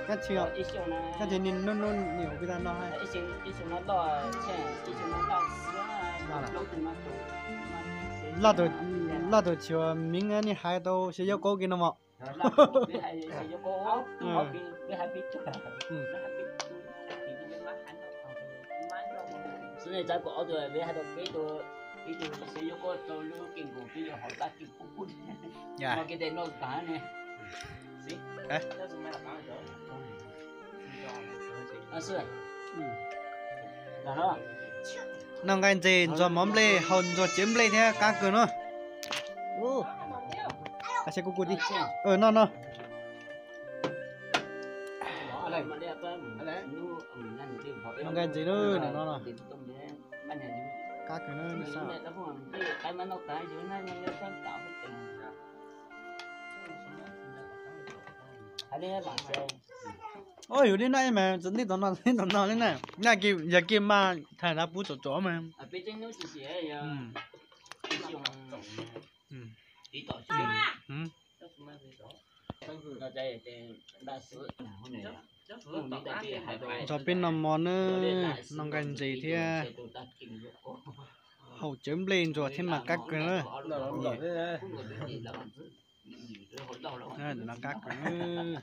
Kab tsis, kab tsis nim nub nub nim ua pis tas no. Laj tus, laj tus tsis ua miv nej hais tau xyaw yauv kaub kiag no mos. Noj nqaij ntses, ntxuag mov nplej, haus ntxuag cawv nplej thiab qab kawg no. Noj noj. Noj nqaij ntses lawm no no. Qab kawg no. Yus li no mas txawm nij tom no nij tom no li na. Yog kiag mas thaij dav pub tsom tsom mas. Ntxuag peb noj mov nawb, noj nqaij ntses thiab haus cawv nplej ntxuag thiab mas qab kawg na. Mas qab kawg.